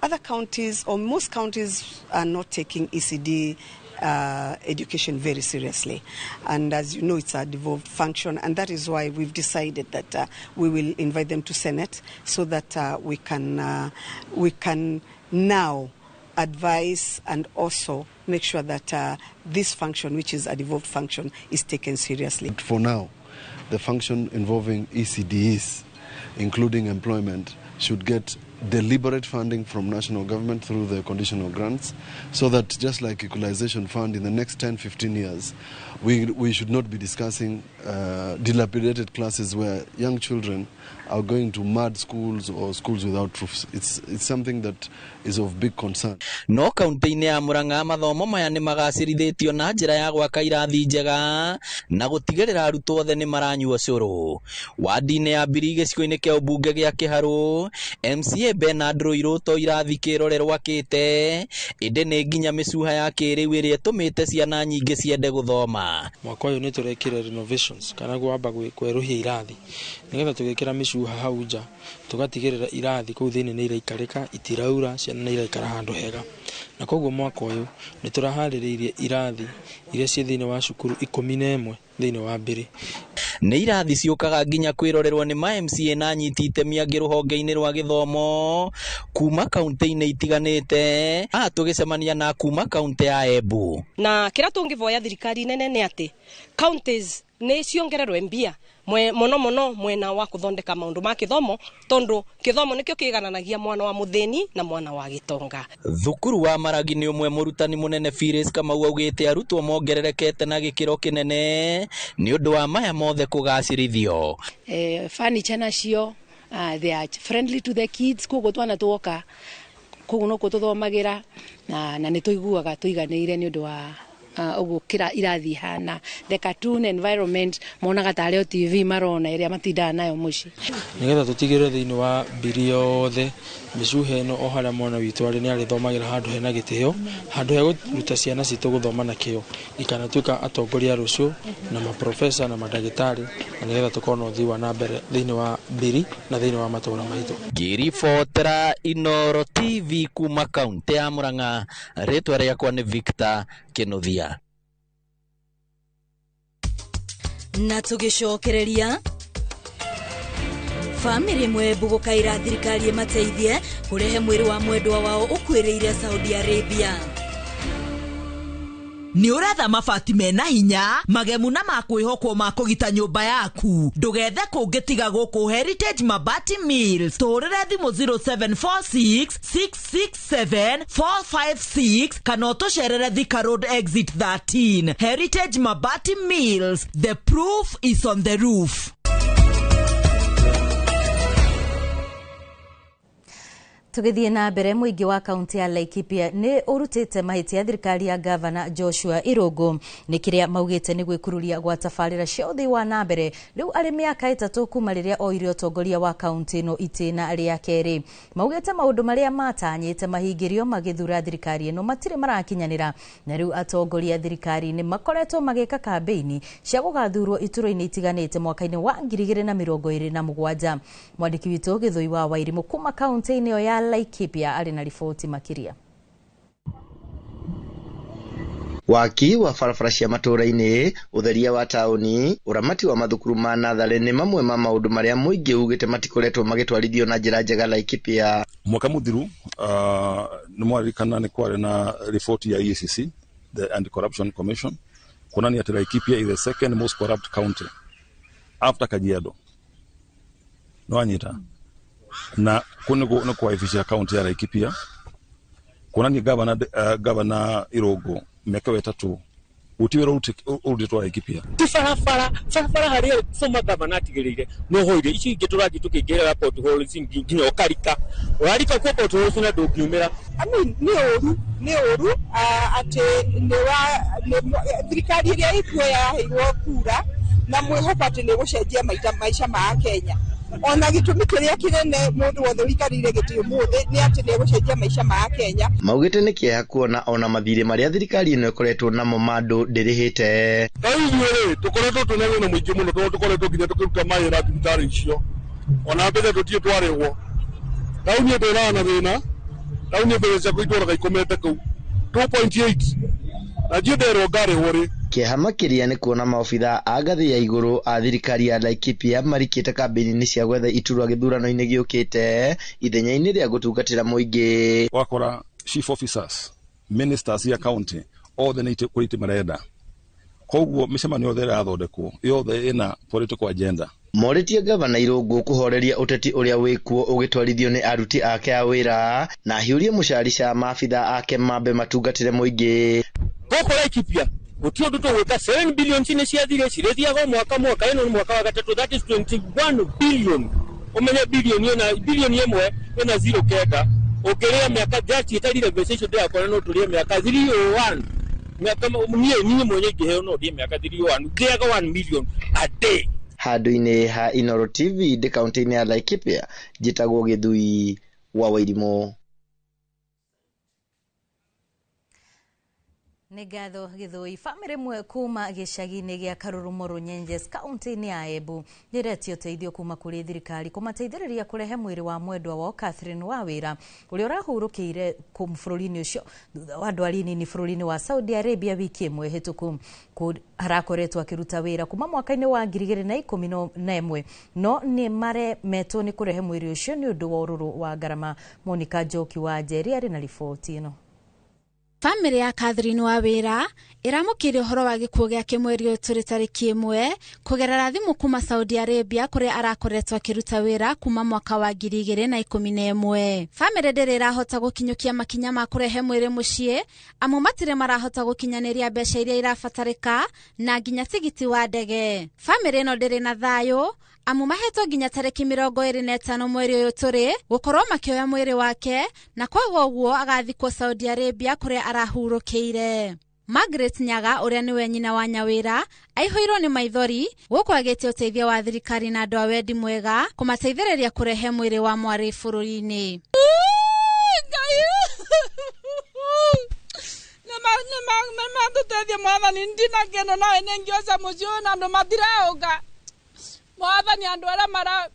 Other counties, or most counties, are not taking ECD education very seriously. And as you know, it's a devolved function, and that is why we've decided that we will invite them to Senate so that we can now advise and also make sure that this function, which is a devolved function, is taken seriously. For now, the function involving ECDEs, including employment, should get deliberate funding from national government through the conditional grants, so that just like equalization fund, in the next 10-15 years, we should not be discussing dilapidated classes where young children are going to mad schools or schools without roofs. It's something that is of big concern. No kaunti-inĩ ya Murang'a mathomo maya nĩ magacĩrithĩtio na njĩra ya gwaka irathi njega na gũtigĩrĩra arutwo othe nĩ maranyua cũrũ. Wadi-inĩ ya Mbiri gĩcigo-inĩ kĩa ũmbunge gĩa Kĩharũ, MCA Bernard Ruiru to irathi kĩrore rwakĩte, ĩndĩ nĩ nginya mĩcuha ya kĩrĩu ĩrĩa ĩtũmĩte ciana nyingĩ ciende gũthoma. Mwaka ũyũ nĩ tũrekire renovations kana kwamba kwerũhia irathi nĩgetha tũgĩkĩra mĩcuha hau nja tũgatigĩrĩra irathi kũu thĩinĩ nĩ iraikarĩka, itiraura, ciana nĩ iraikara handũ hega. Na koguo mwaka ũyũ nĩ tũraharĩrĩirie irathi iria ciĩ thĩinĩ wa cukuru 11 thĩinĩ wa Mbiri. Nĩ irathi ciũkaga nginya kwĩrorerwo nĩ ma MCA na anyiti itemi angĩ rũhonge-inĩ rwa gĩthomo kuma kaunti-inĩ itiganĩte. Haha tũgĩcemania na kuma kaunti ya Embu. Na kĩrĩa tũngĩvoya thirikari nene nĩ atĩ counties Nĩ ciongererwe mbia muno muno mwena wa kuthondeka maundu ma kithomo, tondu kithomo nikio kigananagia mwana wa muthini na mwana wa gitonga. Thukuru wa Maragi nĩ ũmwe mũrutani mũnene Phyllis Kamau augĩte arutwo mongererekete na gĩkĩro kĩnene nĩ ũndũ wa maya mothe kũgacĩrithio. Furniture nacio they are friendly to the kids, koguo twana tuoka koguo no tũthomagira na nĩ tũiguaga tũiganĩire nĩ ũndũ wa ũguo kĩra irathi hana the cartoon environment, monaga tarĩ o TV marona ĩrĩa matindaga nayo mũciĩ. Nĩgetha tũtigĩrĩre thĩinĩ wa mbiri yothe mĩcuha ĩno o harĩa mwana witũ arĩ nĩ arĩthomagĩra handũ hena gĩtĩo, handũ he gũruta ciana citũ gũthoma na kĩo, ikanatuĩka atongoria rũciũ na maprofesa na mandagĩtarĩ, na nĩgetha tũkorwo na ũthii wa na mbere thĩinĩ wa mbiri na thĩinĩ wa matũũra maitũ. Ngĩribotera Inooro TV kuma kaunti ya Murang'a, rĩtwa rĩakwa nĩ Victor Kinuthia. Na tũgĩcokereria bamĩrĩ ĩmwe gũkaĩra thirikari ĩmateithie kũrehe mwĩrĩ wa mwendwa wao ũkuĩrĩire Saudi Arabia. Nĩ ũretha mabati mena hinya magemu na makwĩhokwo ma kũgita nyũmba yaku, ndũgethe kũngĩ tiga gũkũ Heritage Mabati Mills. Tũhũrĩre thimũ 0746 667 456 kana ũtũcerere Thika Road exit 13. Heritage Mabati Mills, the proof is on the roof. Tugithie na mbere, mũingĩ wa kaunti ya Laikipia nĩ ũrutĩte mahĩtia thirikari ya gavana Joshua Irũngũ nĩ kĩrĩa maugĩte nĩ gwĩkururia gwa tabarĩra cia ũthii wa na mbere rĩu arĩ mĩaka 3 kuma rĩrĩa oire ũtongoria wa kaunti ĩno itĩna rĩa kerĩ. Maugĩte maũndũ marĩa matanyĩte mahingĩrio magĩthura thirikari ĩno matirĩ marakinyanĩra, na rĩu atongoria thirikari-inĩ makoretwo magĩka kambĩini cia gũgathurwo ituro-inĩ itiganĩte mwaka-inĩ wa 2027. Mwandĩki witũ Gĩthũi wa Wairimũ kuma kaunti-inĩ ĩyo ya Laikipia arĩ na riboti makĩria. Waki wa barabara cia matũũra-inĩ, ũtheria wa taũni, ũramati wa mathukuru ma natharĩ nĩ mamwe ma maũndũ marĩa mũingĩ ugĩte matikoretwo magĩtwarithio na njĩra njega Laikipia. Mwaka mũthiru nĩ mwaririkana nĩ kwarĩ na riboti ya EACC, the Anti-Corruption Commission, kuonania atĩ Laikipia is the second most corrupt county after Kajiado. Nĩwanyita? Na kũ nĩ kwaibisha county ya Laikipia kuonania governor Irũngũ mĩaka 3 gũtirĩ wĩra ũrutĩtwo Laikipia. Ti barabara harĩa former governor atigĩrĩire no hoire ici ingĩ tũrathiĩ tũkĩingĩrĩra potholes nginya ũkarika ũrarika kuo potholes na ndũngiumĩra. I mean, nĩ ũru atĩ nĩ thirikari ĩrĩa ĩkuo yaheirwo kura na mwĩhoko atĩ nĩ gũcenjia maica ma Kenya. Ona gĩtũmi kĩrĩa kĩnene mũndũ wothe ũikarĩire gĩtĩ ũmũthĩ nĩ atĩ nĩ egũcenjia maica ma Kenya. Maugĩte nĩ kĩeha kuona ona mathirĩ marĩa thirikari ĩno ĩkoretwo namo ma andũ ndĩrĩhĩte. Ta rĩu ithuĩ rĩ, tũkoretwo twĩna thĩna mũingĩ mũno tondũ tũkoretwo nginya tũkĩruta mawĩra thibitarĩ icio, ona mbeca tũtirĩ twarĩhwo. Ta rĩu niĩ ndĩraga na thĩna, ta rĩu niĩ mbeca ciakwa itũraga ikomete kũu 2.8 na ndiĩ nderwo ngarĩhwo rĩ. Kĩeha makĩria nĩ kuona maobitha a ngathĩ ya igũrũ a thirikari ya Laikipia marikĩte kambĩini cia gwetha iturwa gĩthurano-inĩ gĩũkĩte ithenya-inĩ rĩa gũtungatĩra mũingĩ. Wakora chief officers, ministers ya county othe nĩ itĩ kũrĩ itĩ marenda, koguo mĩcemanio yothe ĩrathondekwo yothe ĩna political agenda. Morĩtie gavana Irũngũ kũhoreria ũteti ũrĩa wĩkuo ũgĩtwarithio nĩ aruti ake a wĩra na ahiũrie mũcarica maabitha ake mambe matungatĩre mũingĩ. Gũkũ Laikipia gũtirĩ ũndũ tũgwĩka, 7 billion nĩ ciathire cirĩthiaga mwaka mwaka, ĩno nĩ mwaka wa gatatũ, that is 21 billion. Ũmenye bilioni ĩmwe ĩna 0.9, ũngĩrĩa mĩaka just ĩtarire mbeca icio ndĩrakora no tũrĩe mĩaka 301 mĩaka niĩ mwenye ingĩheo no ndĩe mĩaka 301 ndĩaga 1 million a day. Handũ-inĩ ha Inooro TV ndĩ kaunti-inĩ ya Laikipia, njĩtagwo Gĩthui wa Wairimũ. Nĩ ngatho Gĩthũi. Bamĩrĩ ĩmwe kuma gĩcagi-inĩ gĩa Karurumo Runyenjes kaunti-inĩ ya Embu nĩĩretio ũteithio kuma kũrĩ thirikari kũmateithĩrĩria kũrehe mwĩrĩ wa mwendwa wao Catherine Wawĩra ũrĩa ũrahurũkĩire bũrũri-inĩ ũcio thutha wa ndwari nini bũrũri-inĩ wa Saudi Arabia wiki ĩmwe hĩtũku. Harakoretwo akĩruta wĩra kuma mwaka-inĩ wa 2011 no nĩ maremetwo nĩ kũrehe mwĩrĩ ũcio nĩ ũndũ wa ũrũrũ wa ngarama. Monica Njoki wa Njeri arĩ na riboti ĩno. Famĩlĩ ya Catherine Wawĩra ĩramũkĩire ũhoro wa gĩkuũ gĩake mweri ũyũ tũrĩ tarĩki 1 kũgerera thimũ kuma Saudi Arabia kũrĩa arakoretwo akĩruta wĩra kuma mwaka wa 2011. Famĩlĩ ndĩrĩ ĩrahota gũkinyũkia makinya ma kũrehe mwĩrĩ mũciĩ amu matirĩ marahota gũkinyanĩria mbeca iria irabatarĩka na nginya tigiti wa ndege. Famĩlĩ ĩno ndĩrĩ na thayũ amu mahetwo nginya tarĩki 25 mweri ũyũ tũrĩ gũkorwo makĩoya mwĩrĩ wake na kwaga ũguo agathikwo Saudi Arabia kũrĩa arahurũkĩire. Margaret Nyaga ũrĩa nĩwe nyina wa Nyawĩra aihũirwo nĩ maithori gũkũ agĩtie ũteithio wa thirikari na andũ a wendi mwega kũmateithĩrĩria kũrehe mwĩrĩ wa mwarĩ bũrũri-inĩ. Nĩmatũteithie mwathani ndina kĩndũ no nĩngĩoca mũciĩ ũyũ na andũ matiraũka. Mwathani andũ arĩa mara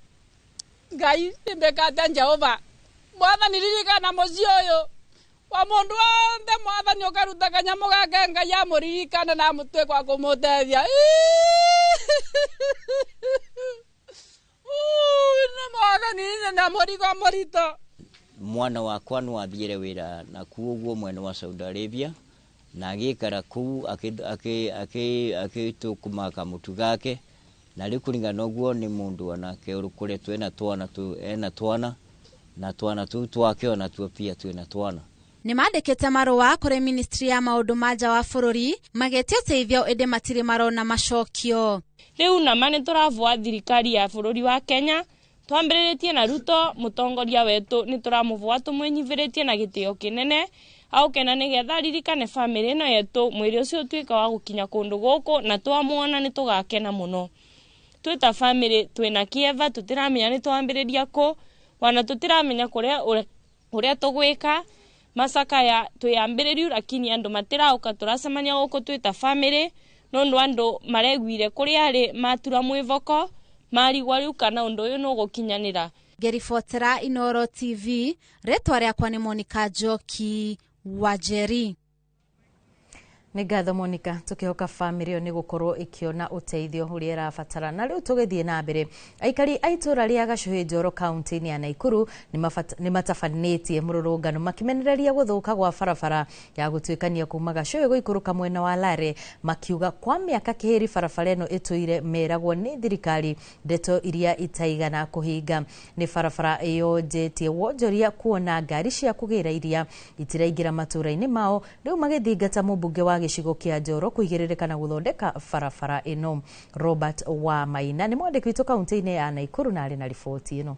Ngai ndĩmbĩkate Jehova. Mwathani ririkana mũciĩ ũyũ wa mũndũ wothe mwathani ũkaruta kanyamũ gake Ngai amũririkane na amũtue kwa kũmũteithia. Nĩ mwathani na mũrigo mũritũ. Mwana wakwa no athiire wĩra na kuo ũguo mwena wa Saudi Arabia na agĩikara kũu agĩtũkũma kamũtu gake na rĩu kũringana ũguo nĩ mũndũ onake ũkoretwo ena twana ena twana na twana tũu twake onatuo pia twĩna twana. Nĩ mandĩkĩte marũa kũrĩ ministry ya maũndũ ma nja wa bũrũri magĩtia ũteithio ĩndĩ matirĩ marona macokio. Rĩu nama nĩ tũravoa thirikari ya bũrũri wa Kenya twambĩrĩrĩtie na Ruto mũtongoria wetu nĩ tũramũvoa tũmwĩnyivĩrĩtie na gĩtĩo kĩnene auke na nĩgetha aririkane bamĩrĩ ĩno yetu mwĩrĩ ũcio ũtuĩka wa gũkinya kũndũ gũkũ na twamuona nĩ tũgakena mũno. Twĩ ta bamĩrĩ twĩna kĩeva tũtiramenya nĩ twambĩrĩria kũ wana tũtiramenya kũrĩa ũrĩa tũgwĩka macakaya twĩambĩrĩriu lakini andũ matirauka tũracemania gũkũ twĩ ta bamĩrĩ nũndũ andũ mareguire kũrĩa arĩ matura mwĩvoko marigwa rĩu kana ũndũ ũyũ nũgũkinyanĩra. Ngĩribotera Inooro TV, rĩtwa rĩakwa nĩ Monica Njoki Wanjeri. Nĩ ngatho Monica, tũkĩhoka bamĩrĩ ĩyo nĩ gũkorwo ĩkĩona ũteithio ũrĩa ĩrabatara. Na rĩu tũgĩthiĩ na mbere, aikari a itũũra rĩa Gacuhĩ Njoro kaunti-inĩ ya Naikuru nĩ matabanĩtie mũrũrũngano makĩmenereria gũthũka gwa barabara ya gũtuĩkania kuma Gacuhĩ gũikũrũka mwena wa Lare, makiuga kwa mĩaka kĩhĩri barabara ĩno ĩtũire meragwo nĩ thirikari ndeto iria itaigana kũhinga. Nĩ barabara yonjetie wonjoria kuona ngari cia kũgĩra iria itiraingĩra matũũra-inĩ mao, rĩu magĩthingata mũmbunge wa gĩcigo kĩa Njoro kũigĩrĩrĩka na gũthondeka barabara ĩno. Robert wa Maina nĩ mwandĩki witũ kaunti-inĩ ya Naikuru na arĩ na riboti ĩno.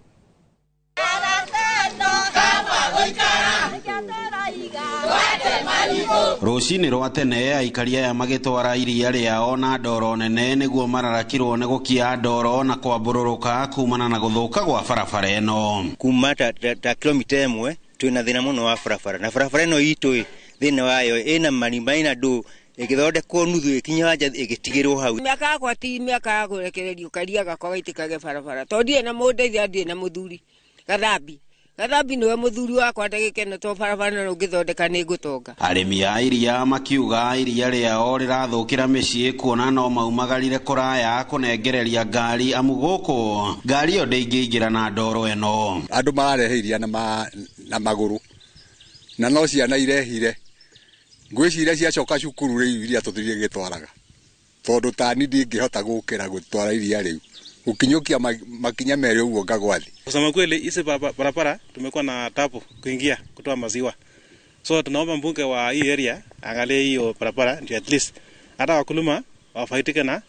Rũcinĩ rwa tene aikari aya magĩtwara iria rĩao na ndoro nene nĩguo mararakirwo nĩ gũkia ndoro na kwambũrũrũka kumana na gũthũka gwa barabara ĩno. Kuma ta kilomita 1 twĩna thĩna mũno wa barabara na barabara ĩno itũ thĩna wayo ĩna marima ĩna ndũ ĩgĩthondekwo nuthu ĩkinya wanja ĩgĩtigĩrwo hau. Mĩaka yakwa ti mĩaka ya kũrekererio karia gakwa gaitĩkage barabara tondũ ndirĩ na mũndeithia ndirĩ na mũthuri Gathambi Gathambi nĩwe mũthuri wakwa ndagĩkeno to barabara no ũngĩthondeka nĩ ngũtonga. Arĩmi a iria makiuga iria rĩao rĩrathũkĩra mĩciĩ kuona no maumagarire kũraya kũnengereria ngari amu gũkũ ngari ĩyo ndĩngĩingĩra na ndoro ĩno. Andũ mararehe iria na magũrũ na no ciana irehire ngwĩciria ciacoka cukuru rĩu iria tũthirie gĩtwaraga tondũ tani ndingĩhota gũkĩra gũtwara iria rĩu ukinyukia makinya merĩ ũguo ngagwa thĩ. Kusema kweli hizi barabara tumekuwa na tabu kuingia kutoa maziwa, so tunaomba mbunge wa hii area angalie hiyo barabara ndio at least hata wakulima wafaidike na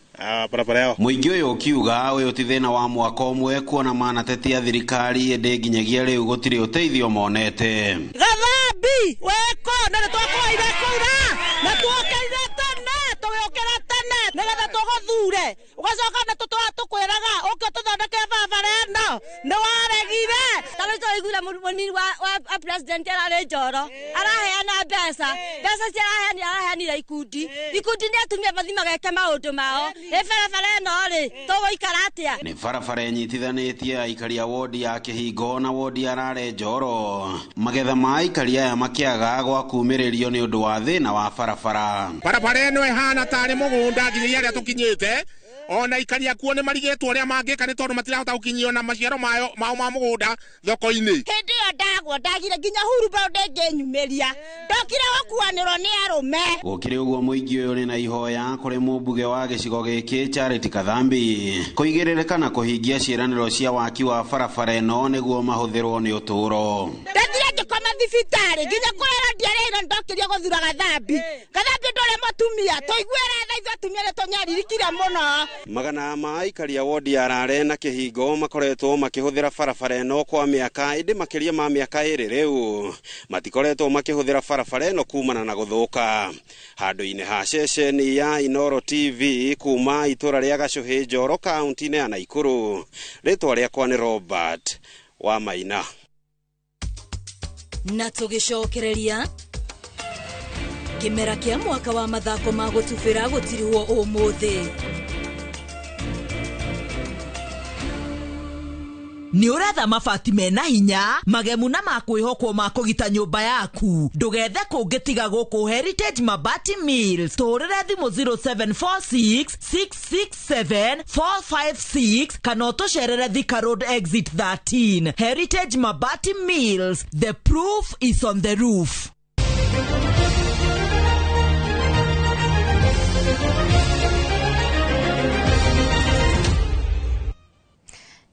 barabara yao. Mũingĩ ũyũ ũkiuga ũyũ ti thĩna wa mwaka ũmwe kuona manatetia thirikari ĩndĩ nginyagia rĩu gũtirĩ ũteithio monete. Gathambi weko na nĩtwakũhaire kura na tuokĩrire tene tũgĩũkĩra tene nĩgetha tũgũthure ũgacoka na tũtũra tũkwĩraga ũke ũtũthondeke barabara ĩno nĩ waregire. Ta rĩu tũraiguire mũnini wa president ararĩ Njoro araheana mbeca mbeca cia araheanire ikundi ikundi nĩ atumia mathi mageke maũndũ mao. Ĩ barabara ĩno rĩ tũgũikara atĩa? Nĩ barabara ĩnyitithanĩtie aikari a wodi ya Kĩhingo na wodi ya Rare Njoro. Magetha ma aikari aya makĩaga gwa kumĩrĩrio nĩ ũndũ wa thĩna wa barabara. Barabara ĩno ĩhana tarĩ mũgũnda nginyagia harĩa tũkinyĩte Ona aikari akuo nĩ marigĩtwo ũrĩa mangĩka nĩ tondũ matirahota gũkinyio na maciaro mayo mao ma mũgũnda thoko-inĩ. Hĩndĩ ĩyo ndagwo ndagire nginya hurumbarũ ndĩngĩnyumĩria, ndokire gũkuanĩrwo nĩ arũme. Gũkĩrĩ ũguo, mũingĩ ũyũ ũrĩ na ihoya kũrĩ mũmbunge wa gĩcigo gĩkĩ Charity Kathambi kũigĩrĩrĩka na kũhingia ciĩranĩro cia waki wa barabara ĩno nĩguo mahũthĩrwo nĩ ũtũũro. Ndathire ngĩkoma thibitarĩ nginya kũrera ndiarĩire, ndokĩrio gũthura Gathambi. Gathambi ndũrĩ mũtumia tũiguĩre tha, ithuĩ atumia nĩ tũnyaririkire mũno. Magana ma aikari a wodi ya Rare na Kĩhingo makoretwo makĩhũthĩra barabara ĩno kwa mĩaka, ĩndĩ makĩria ma mĩaka 2 rĩu matikoretwo makĩhũthĩra barabara ĩno kumana na gũthũka. Handũ-inĩ ha ceceni ya Inoro TV kuma itũra rĩa Gacũhĩ, Njoro, kaunti-inĩ ya Naikuru, rĩtwa rĩakwa nĩ Robert wa Maina. Na tũgĩcokereria, kĩmera kĩa mwaka wa mathako ma gũtubĩra gũtirihwo ũmũthĩ. Nĩ ũretha mabati mena hinya, magemu na makwĩhokwo ma kũgita nyũmba yaku? Ndũgethe kũngĩ tiga gũkũ Heritage Mabati Mills. Tũhũrĩre thimũ 0746 667 456 kana ũtũcerere Thika Road exit 13. Heritage Mabati Mills, the proof is on the roof.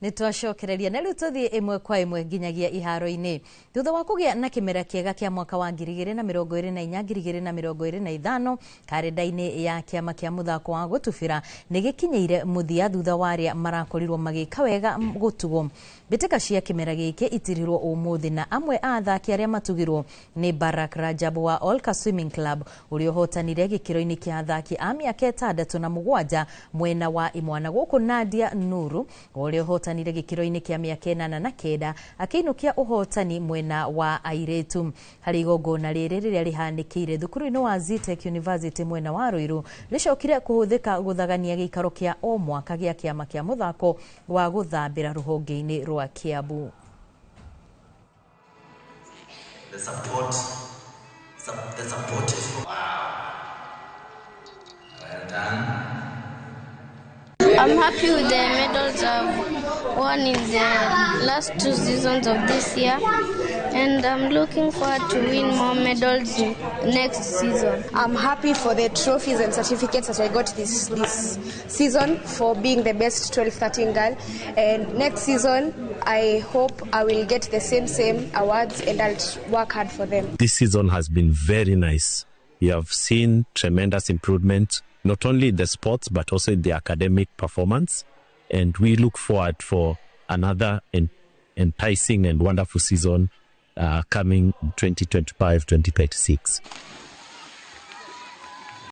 Nĩ twacokereria na rĩu tũthiĩ ĩmwe kwa ĩmwe nginyagia iharo-inĩ. Thutha wa kũgĩa na kĩmera kĩega kĩa mwaka wa 2024 2025, karenda-inĩ ya kĩama kĩa mũthako wa gũtubĩra nĩ gĩkinyĩire mũthia thutha wa arĩa marakorirwo magĩka wega gũtugwo. Mbĩtĩka cia kĩmera gĩkĩ itirirwo ũmũthĩ, na amwe a athaki arĩa matugirwo nĩ Barak Rajab wa Olka Swimming Club, ũrĩa ũhotanire gĩkĩro-inĩ kĩa athaki a mĩaka 6 na 7 mwena wa imwana, gũkũ Nadia Nuru ũrĩa ũhotanire gĩkĩro-inĩ kĩa mĩaka 8 na 9 akĩinũkia ũhotani mwena wa airĩtu. Harĩ igongona rĩrĩ rĩrĩa rĩhanĩkĩire thukuru-inĩ wa Zetech University mwena wa Ruiru, rĩcokire kũhũthĩka gũthagania gĩikaro kĩa o mwaka gĩa kĩama kĩa mũthako wa gũthambĩra rũhonge-inĩ rwa Kiambu. The support, the support is from. Well done. I'm happy with the medals I've won in the last 2 seasons of this year, and I'm looking forward to win more medals next season. I'm happy for the trophies and certificates that I got this season for being the best 12-13 girl, and next season I hope I will get the same awards and I'll work hard for them. This season has been very nice. We have seen tremendous improvement, not only in the sports, but also in the academic performance. And we look forward for another enticing and wonderful season coming 2025-2026.